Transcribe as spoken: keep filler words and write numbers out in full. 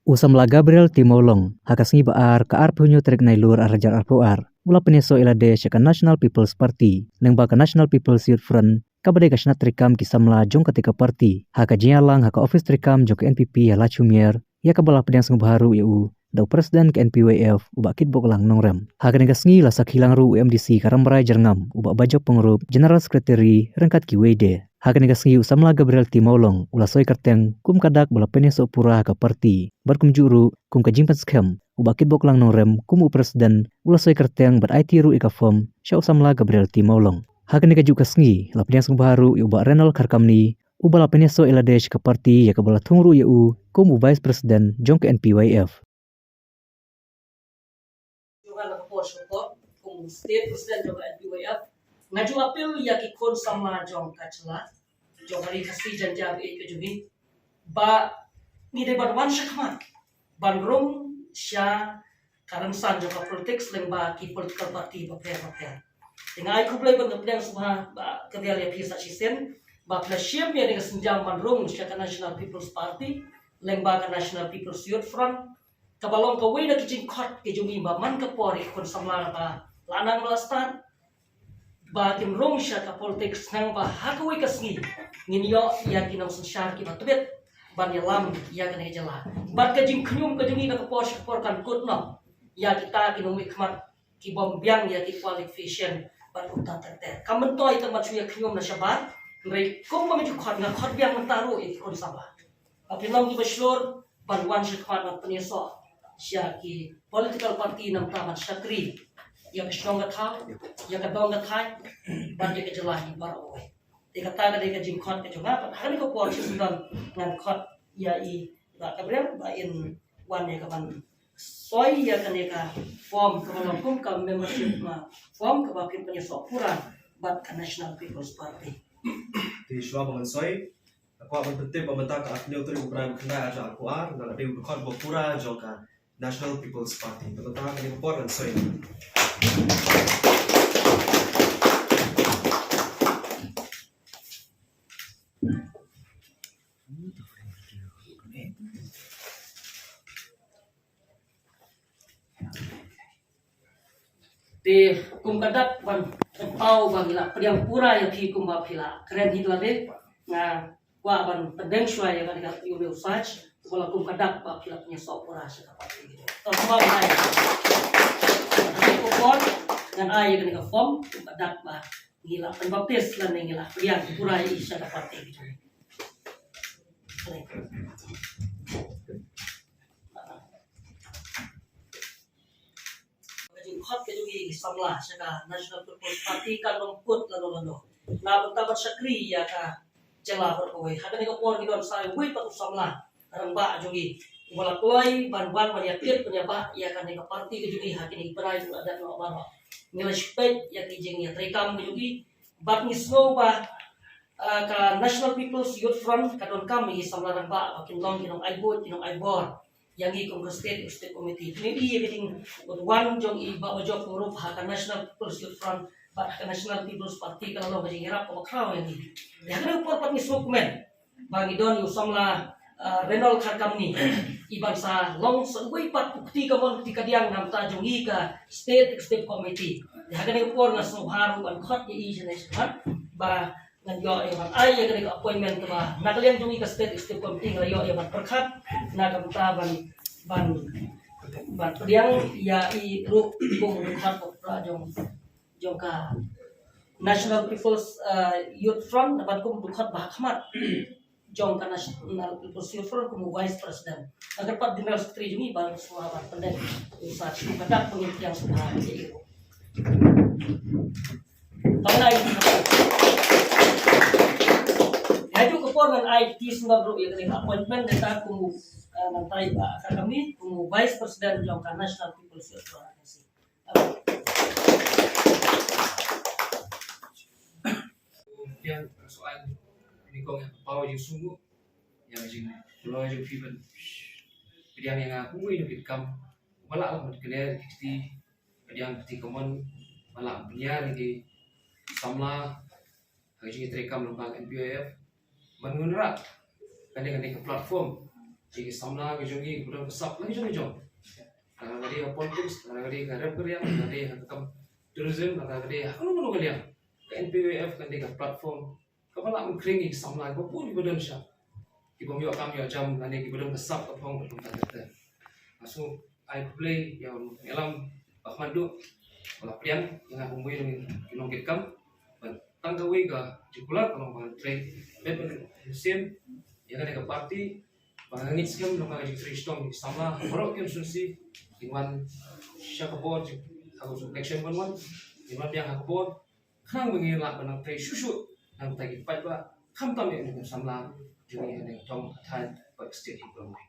U samla Gabriel T Mawlong, ha ka sngi ba ar ka arphew hynñiew tarik Nailur arhajar arphew ar, u la pynïasoh ïa lade sha ka National People's Party, lyngba ka National People's Youth Front, kaba dei ka shnat treikam ki samla jong katei ka party, ha ka jingïalang ha ka ophis treikam jong ka N P P ha Laitumkhrah, ïa kaba la pdiang sngewbha ruh ïa u da u president ka N P Y F, u Bah Kitbok Lang Nongrem. Ha kane ka sngi la sakhi lang ruh u M D C ka Rambrai Jyrngam, u Bah Bajop Pyngrope, General Secretary, ryngkat kiwei de. Ha kane ka sngi u samla Gabriel T Mawlong u la soi kyrteng kum ka dak ba la pynïasoh pura ha ka party, bad kumjuh ruh kum ka jingpynskhem, u Bah Kitbok Lang Nongrem kum u president u la soi kyrteng bad aiti ruh ïa ka form sha u samla Gabriel T Mawlong. Ha kane kajuh ka sngi la pdiang sngewbha ruh ïa u Bah Reynold Kharkamni, uba la pynïasoh ïa lade sha ka party, ïa kaba la thung ruh ïa u kum u vice president jong ka N P Y F. Jong nga na ka por sha ka por, kum u state president jong ka N P Y F, nga ju appeal ïa ki khun samla jong ka jylla, jong ka Ri Khasi Jaiñtia ri ka jong ngi, ba ngi dei ban wan shakhmat ban rung sha ka rynsan jong ka politics lyngba ki political party bapher bapher. Te nga ai khublei bad nga pdiang sngewbha ba ka biang ïa phi sa shisien, ba phi la shim ïa kane ka sienjam ban rung sha ka National People's Party lyngba ka National People's Youth Front, kaba long kawei na ki jingkhot ki jong ngi ba man ka por ïa ki khun samla ba la nang ba la stad ba kin rung sha ka politics, khnang ba ha kawei ka sngi ngin ïoh ïa ki nongsynshar kiba tbit ban ïalam ïa kane ka jylla. Bad ka jingkhñium ka jong ngi na ka por sha ka por kan kut noh ïa kita ki nongmihkhmat ki bym biang ïa ki qualification bad kumta ter ter. Kam myntoi tang ban shu ïa khñium na shabar, hynrei kumba nga ju khot, nga khot biang mynta ruh ïa ki khun samla ba phin long kiba shlur ban wan shakhmat ban pynïasoh sha ki political party, namar ban shakri ïa ka shnong ka thaw, ïa ka dong ka thaiñ, bad ïa ka jylla hi baroh kawei. Te kata ka dei ka jingkhot ka jong nga, bad ha kane ka por shisien ngan khot ïa i Bah Gabriel ba in wan ïa ka ban soi ïa kane ka form kaba long kum ka membership, ma, form kaba phin pynïasoh pura bad ka National People's Party. Te shuwa ba ngan soi, nga kwah ban pyntip ba mynta ka arphew hynñiew tarik u bnai ba khyndai arhajar arphew ar, nga la dei u dkhot ba pura jong ka National People's Party. Te mynta kane ka por ngan soi. Te kum ka dak ban pynpaw ba ngi la pdiang pura ïa phi kumba phi la kren hi lade, nga kwah ban pynbeit shuwa ïa kane ka ïoh u sach, kumba la kum ka dak ba phi la pdiang soh pura sha ka party. To shuwa ba ngan ai ko por ngan ai ïa kane ka form kum ka dak ba ngi la pynbaptis lane ngi la pdiang pura ïa i sha ka party. Ka jingkhot ka jong ngi ki samla sha ka National People's Party kan ym kut lano lano. Na bynta ban shakri ïa ka jylla baroh kawei. Ha kane ka por ngi don sa uwei pat u samla rangbah jong ngi uba la kloi ban wan ban ïa kit ban ïa bah ïa kane ka party ka jong ngi ha kine ki bnai ba la dep noh baroh. Ngi la shu peit ïa ki jingïatreikam ka jong ngi bad ngi sngew ba, ah, ka National People's Youth Front ka donkam ïa ki samla rangbah ba kin long ki nongai buit ki nongai bor ïa ngi kum ka State Executive Committee. Kine i ïa ka jingwan jong i Bah Bajop Pyngrope ha ka National People's Youth Front bad ha ka National People's Party ka la long ka jingïarap kaba khraw ïa ngi. Ïa kane ka por pat ngi sngewkmen ba ngi don ïa u samla, ah, Reynold Kharkamni, i ban sa long sa uwei pat u kti kamon kti kadiang na bynta jong ngi ka State Executive Committee. Ïa kane ka por nga sngewbha ruh ban khot ïa i shane shakhmat ba ngan ïoh ïa ban ai ïa kane ka appointment kaba na ka liang jong ngi ka State Executive Committee nga la ïoh ïa ban pyrkhat na ka bynta ban, ban, ban pdiang ïa i ruh kum u dkhot ba pura jong, jong ka National People's, uh, Youth Front bad kum u dkhot ba ha khmat jong ka National People's Youth Front kum u Vice President. Nga kyrpad General Secretary jong ngi ba sngewbha ban pynlong u sa shu ka dak pynlong pdiang sngewbha ïa i ruh. Tang ai. Hajuh ka por ngan ai kti sngewbha ruh ïa kane ka appointment nangta kum u, eh, nangta i Bah Kharkamni kum u Vice President jong ka National People's Youth Front. Pdiang soal ni kong ïa ka paw jingsngew ïa ka jingpynlong jong phi ban pdiang ïa nga kum uwei na ki kam ba lah ban kynnoh ïa ki kti, pdiang kti kamon ba lah ban pynïar ïa ki samla ha ka jingïatreikam lyngba ka N P Y F ban wanrah kane kane ka platform Ki samla ki jong ngi kiba don ka sap la ki jong ki jong. Lada ka dei ha politics, lada ka dei ha rep ka riang, lada ka dei ha ka kam tourism, lada ka dei ha kano kano ka liang. Ka N P Y F kan dei ka platform kaba lah ban khring ïa ki samla kiba bun kiba don sha, kiba ym ïoh kam ïoh jam lane kiba don ka sap ka phong ka phong ka ter ter. Nga shu ai khublei ïa u nongïalam Bah Khmat Duh ba la pdiang ïa nga kum uwei na ki nongkitkam. Bad tang kawei ka jingkular ka long ba ngan trei bad ban shem ïa kane ka party ba nga ngeit skhem long ka jingtrei shitom ïa ki samla baroh ki constituency kin wan sha ka bor ha ka election ban wan, kin wan biang ha ka bor khnang ba ngin lah ban nang trei shuh shuh na ka bynta ki paidbah khamtam ïa ki samla jong ngi ha ka thong ka thaiñ bad ka state hi ba long.